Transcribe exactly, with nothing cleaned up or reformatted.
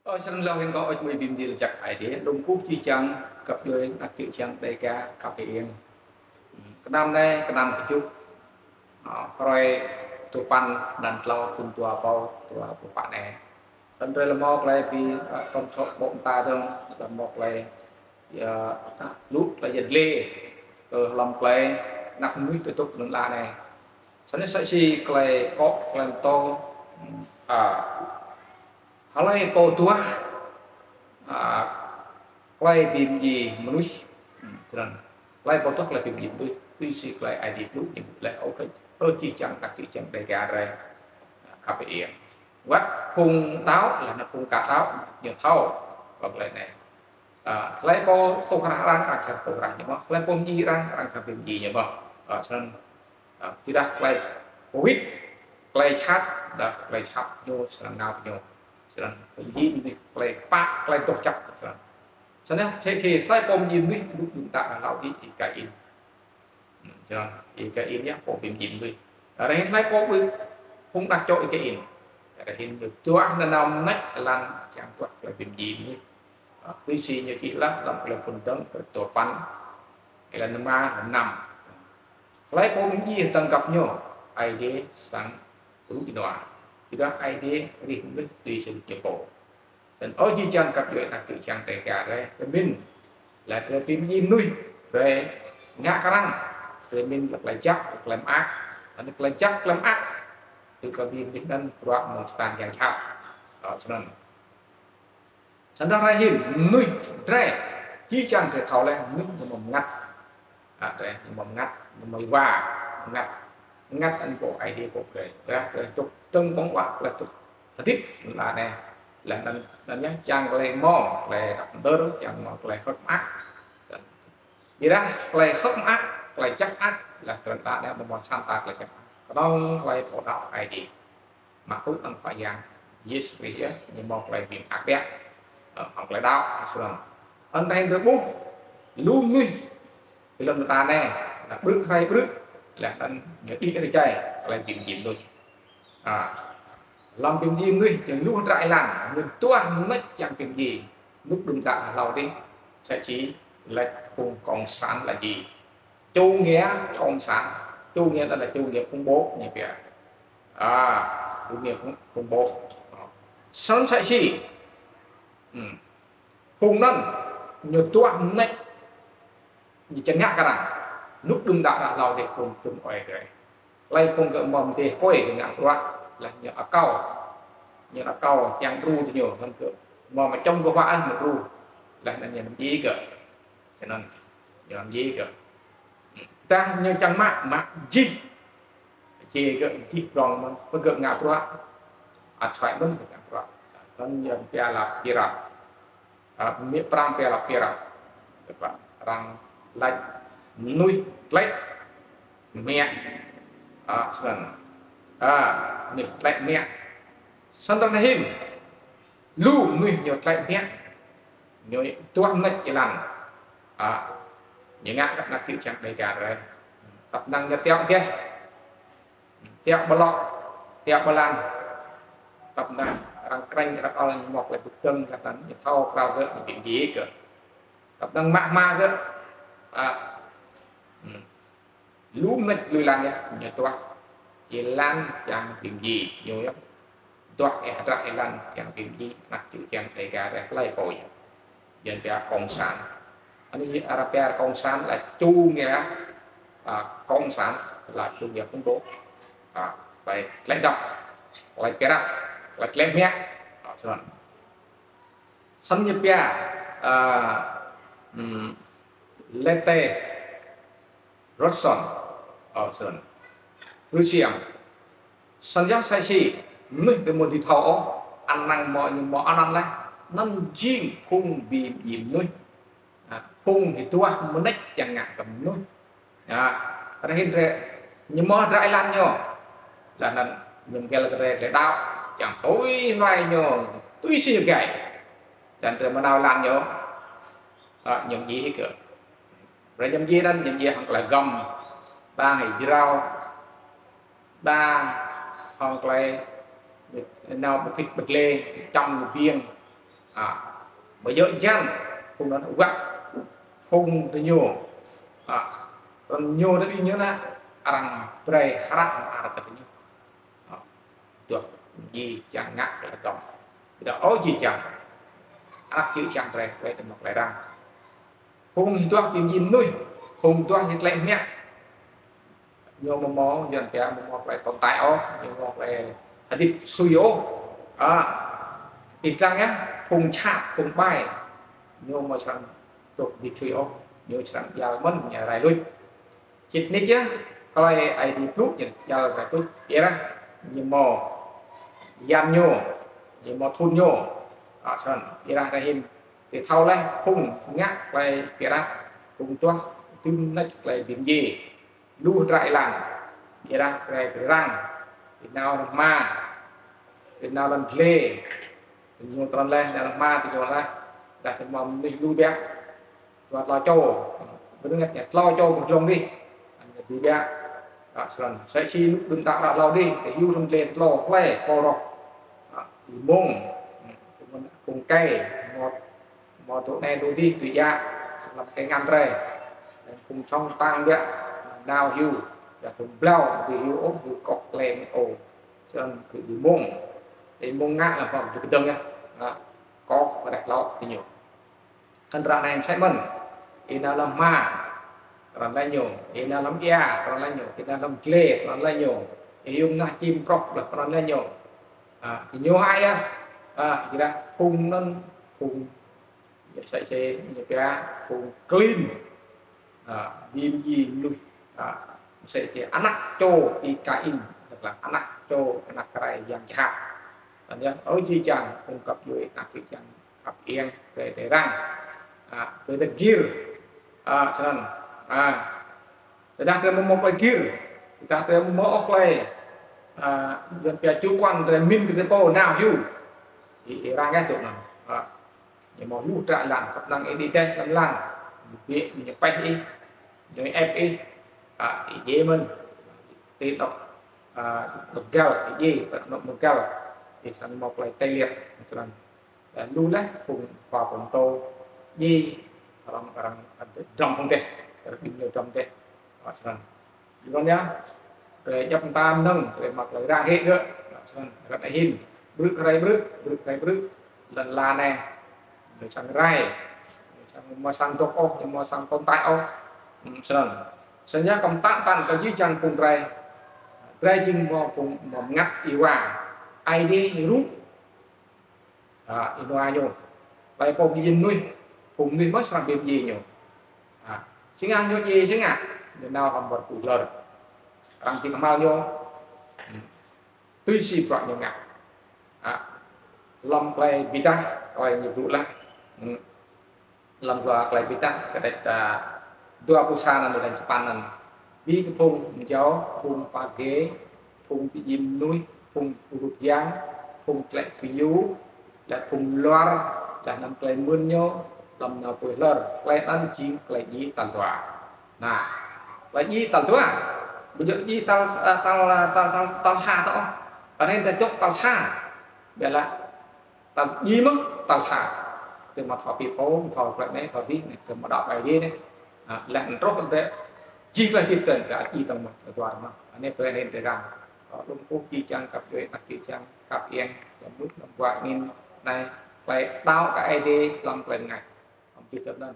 Ơ, snăn lŏ hĭn kâo ôč mui bi mdĭl jăk Aê Diê, dŭm kuh jih jang găp djuê anak čư̆ čhiăng Dêga khăp hơiêng. Knăm anei, knăm kjuh. Ơ, hruê dua păn, mlan tlâo, thŭn dua êbâo dua pluh pă anei. Snăn drei lŏ mâo klei bi, ơ, tŏm sŏk ƀô̆ mta dơ̆ng, lŏ mâo klei, ơ, lu klei yăl dliê, ơ, hlăm klei anak mnuih tui tŭk lăn ala anei. Snăn msĕ si klei kŏ, klei mtô, ơ, hlei pô duah, ơ, klei bi mdjiê mnuih, snăn. Hlei pô duah klei bi mdjiê mnuih, tui si klei Aê Diê blŭ ñu leh ôh kơ, ơ, jih jang anak čư̆ čhiăng Dêga drei khăp hơiêng. Wăt phung đăo, leh anăn phung ka đăo, ñu thâo kơ klei anei. Ơ, hlei pô tuh hrah arăng, arăng čar tuh hrah ñu mơh. Hlei pô mdjiê arăng, arăng čar bi mdjiê ñu mơh. Ơ, snăn, ơ, ƀiădah klei wĭt, klei jhat, dah klei jhat ñu, snăn nao ñu. Snăn, mdjiê mnuih klei kpă, klei doh jăk, snăn. Snăn, si, si, hlei pô mdjiê mnuih, dôk dŭm ta hlâo dih, Y-Kain. Snăn, Y-Kain yơh pô bi mdjiê mnuih. Arăng hlei pô bi phung anak čô Y-Kain. Arăng ñu duah nanao mnêč êlan čiăng duah klei bi mdjiê mnuih. Ơ, tui si ñu čih leh hlăm Klei Mphŭn Dơ̆ng kdrêč dua păn, êlan êma, êlan năm. Hlei pô bi mdjiê hdơ̆ng găp ñu, Aê Diê srăng rŭ ênua. Ƀiădah Aê Diê hrih mnuih tui si ñu pô. Snăn ơ jih jang găp djuê anak čư̆ čhiăng Dêga drei, drei mĭn. Leh drei bi mdjiê mnuih, drei ngă kơ arăng. Drei mĭn leh klei jăk, klei mơak. Anăn klei jăk, klei mơak. Tui kơ bi mdjiê anăn bruă mơ̆ng Satan yang jhat. Ơ, snăn. Snăn dah ară anei hĭn, mnuih drei, jih jang drei thâo leh, mnuih ñu mâo mngăt. Ơ, drei ñu mâo mngăt, ñu mâo êwa, mngăt. Mngăt anăn pô Aê Diê pô brei. Ƀiădah drei dôk dơ̆ng ƀơ̆ng huă, drei dôk hdĭp lăn ala anei. Leh anăn, anăn yơh čiăng klei mâo, klei tăp mđơr, čiăng mâo klei hơ̆k mơak. Ƀiădah klei hơ̆k mơak, klei jăk mơak, leh lăn ala anei amâo mâo sa mta klei jăk mơak. Knŏng hlei pô đăo Aê Diê. Mă tŭ anăn Khua Yang Yêsu Krist yơh, ñu mâo klei bi mơak biă, ơ, hŏng klei đăo, snăn. Anăn drei ƀuh, lu mnuih, hlăm lăn ala anei, leh ƀrư̆ hruê ƀrư̆, leh anăn ñu đĭ êjai, klei bi mdjiê mnuih. Ơ, hlăm bi mdjiê mnuih, ñu lu hdră êlan, ñu duah mnêč čiăng bi mdjiê, dôk dŭm ta hlâo dih, msĕ si lač phung cộng sản là gì. Chủ nghĩa cộng sản, chủ nghĩa đó là chủ nghĩa khủng bố, ñu pia. À, chủ nghĩa khủng, khủng bố. Snăn msĕ si. Ừ. Phung anăn, ñu duah mnêč, ñu čiăng ngă kơ arăng. Dôk dŭm ta hlâo dih phung tŭm ơi drei. Hlei phung gơ̆ mâo mdê kôi gơ̆ ngă bruă, leh ñu akâo. Ñu akâo čiăng đru diñu, anăn gơ̆ mâo mčăm gơ̆ huă ăh ñu đru. Leh anăn ñu mdjiê gơ̆. Snăn, ñu mdjiê gơ̆. Tơdah ñu čiăng mă, mă jih. Jih gơ̆, jih prŏng mơ̆n, pô gơ̆ ngă bruă. Ăt suaih mơ̆n gơ̆ ngă bruă. Anăn ñu pia là pirate. Ơ, mnuih Prăng pia là pirate. Tức là arăng lač mnuih tlĕ mmiă. Ơ, snăn. Ơ, mnuih tlĕ mmiă. Snăn ară anei hĭn. Lu mnuih ñu tlĕ mmiă. Ñu duah mnêč êlan. Ơ, ñu ngă kơ anak čư̆ čhiăng Dêga drei. Tăp năng ñu tiŏ dih. Tiŏ ƀlŏ, tiŏ ƀlăn. Tăp năng arăng krêñ, arăng ăl ñu mâo klei bi kdơ̆ng, leh anăn ñu thâo krao gơ̆, ñu bi mdjiê gơ̆. Tăp năng mă hma gơ̆. Ơ, hmm. Lu mnêč lu êlan yơh, ñu duah êlan čiăng bi mdjiê, ñu yơh. Duah hdră êlan čiăng bi mdjiê, anak čư̆ čhiăng Dêga drei hlei pô yơh. Yuăn pia cộng sản. Anei arăng pia cộng sản là chủ nghĩa, à, cộng sản là chủ nghĩa khủng bố. À, klei, klei đăo, klei pirate, klei tlĕ mmiă. À, snăn. Snăn ñu pia, à, ừm, Lê Tê Rơson, ơ, snăn. Rơsiam. Snăn yơh msĕ si, mnuih drei amâo dưi thâo ôh, anăn mâo ñu mâo anăn leh, anăn jing phung bi mdjiê mnuih. À, phung duah mnêč čiăng ngă kơ mnuih. À, ară anei hĭn drei, ñu mâo hdră êlan ñu. Leh anăn ñu mgăl kơ drei, drei đăo, čiăng tui hluê ñu, tui si ñu gai. Leh anăn drei mâo nao êlan ñu, à, ñu mdjiê hĭ gơ̆. Brei ñu mdjiê anăn, ñu mdjiê hŏng klei hgăm, đa hĕ jrao, đa hŏng klei nao ƀu phĭt ƀu dlê, čăm ñu biêng. A, mjŏ jan, phung anăn wăt, phung diñu. A, tơl ñu tơl ñu anăn, arăng brei hră arăng kơ diñu. A, duah jih jang ngă klei găm. Ƀiădah ơ jih jang. Anak čư̆ čhiăng drei, drei tơ mâo klei răng. Phung duah bi mdjiê mnuih, phung duah klei mă. Ñu amâo mâo, yuăn pia amâo mâo klei tồn tại ôh, ñu mâo klei hdĭp sui ôh. A, ih čiăng yơh, phung čhap, phung ƀai. Ñu amâo srăng dôk hdĭp sui ôh, ñu srăng djăl mơ̆n, ñu rai luč. Sĭt nik yơh, klei Aê Diê blŭ ñu djăl rai luč. Ƀiădah, ñu mâo yan ñu, ñu mâo thŭn ñu. A, snăn, ƀiădah dah hĭn, ti thâo leh, phung ngă klei ƀiădah, phung duah, dưm nač klei bi mdjiê. Lu hdră êlan, ƀiădah klei bi răng, ti nao lăn hma, ti nao lăn dliê, ti ñu trăn leh, nao lăn hma, ti ñu leh, dah ti mâo mnuih lu biă, dua tlâo čô, bơngat ñu tlâo čô mơ̆ng dlông dih, anăn ñu bi biă, a, snăn, msĕ si lu đưm đă đă hlâo dih, ti hiu lăn dliê tlâo hlei, pô roh, a, ti mông, phung kei, mâo mâo tŭ anei tŭ dih, tŭ djă, hlăm kngan drei. Leh phung čŏng ktang biă, nao hiu, ya tŭ blâo, tŭ hiu ôh, hiu kŏh klei ôh. Snăn kơ bi mông. Ti mông ngă leh pô bi kdơ̆ng yơh. Ngă kŏh, ƀiădah tlŏ, ti ñu. Kăn ară anei msĕ mơ̆n. Ih nao lăn hma, trăn leh ñu. Ih nao lăn êa, trăn leh ñu. Ih nao lăn dliê, trăn leh ñu. Ih hiu mnah čĭm prŏk, ƀiădah trăn leh ñu. A, ti ñu hă yơh. A, ƀiădah phung anăn, phung Msĕ si ñu pia phung klin. A, bi mdjiê mnuih. A, msĕ si anak čô Y-Kain, tức là anak čô, anak krai yang jhat. Anăn yơh, ơ jih jang, phung găp djuê, anak jih jang, găp iêng, drei, drei răng. A, drei gĭr. A, snăn. A, tơdah drei amâo mâo klei gĭr, tơdah drei amâo mâo klei, a, yuăn pia chủ quan, drei mĭn kơ drei pô nao hiu. Ih, ih răng yơh tŭ anăn. A, ñu mâo lu hdră êlan, kăp năng ih đĭ êdeh hlăm êlan, ñu bi, ñu peh ih, ñu ĕp ih, a, ih djiê mơ̆n, ti anôk, a, anôk găl, ih djiê, anôk mgăl, ih srăng mâo klei tê liệt, snăn. Lu leh, phung khua pô mtô, djiê, arăng, arăng, drăm hŏng deh, arăng đĭng ñu drăm deh, a, snăn. Yuăn yơh, drei djăp mta mnơ̆ng, drei mă klei răng hĕ gơ̆, a, snăn, arăng hĭn, brư̆ hriê brư̆, brư̆ hriê brư̆, lăn ala anei, ñu srăng rai, ñu srăng amâo srăng dôk ôh, ñu amâo srăng tồn tại ôh. Hmm, snăn. Snăn yơh kăm tăn tăn kơ jih jang phung drei, drei jing mâo phung mâo mngăt êwa, Aê Diê rup, a, ênua ñu. Klei pô bi mdjiê mnuih, phung mnuih mơh srăng bi mdjiê ñu. A, si ngă ñu djiê, si ngă, ñu nao hlăm war pui hlơr. Arăng bi kmhal ñu. Hmm. Tui si bruă ñu ngă. A, hlăm klei bi êdah, klei ñu blŭ leh. Hmm. Hlăm dua klei bi êdah, kdrêč, a, dua pluh sa anăn leh anăn sa păn anăn. Bi kơ phung mjâo, phung pagê, phung bi mdjiê mnuih, phung rup yang, phung tlĕ piu, leh phung luar, leh anăn klei mưn ñu, hlăm nao pui hlơr, klei anăn jing klei djiê tal dua. Nah, klei djiê tal dua, ƀu djŏ djiê tal, a, tal, a, tal, tal, tal sa tơ. Arăng ta dôk tal sa. Ƀiădah tal djiê mơh tal sa. Drei mă thâo bi phung, thâo klei anei, thâo dih, anei, drei mă đăo klei djiê anei. A, leh anăn truh drei, jih klei hdĭp drei, drei djiê tal mơh, tal dua mơh. Anei brei anei drei răng. Kơ lŏ kkuh jih jang găp djuê, anak jih jang, găp iêng, lŏ mŭt, lŏ ƀuah angĭn, anei, klei đăo kơ Aê Diê, hlăm klei ngă. Hlăm jih jang anăn.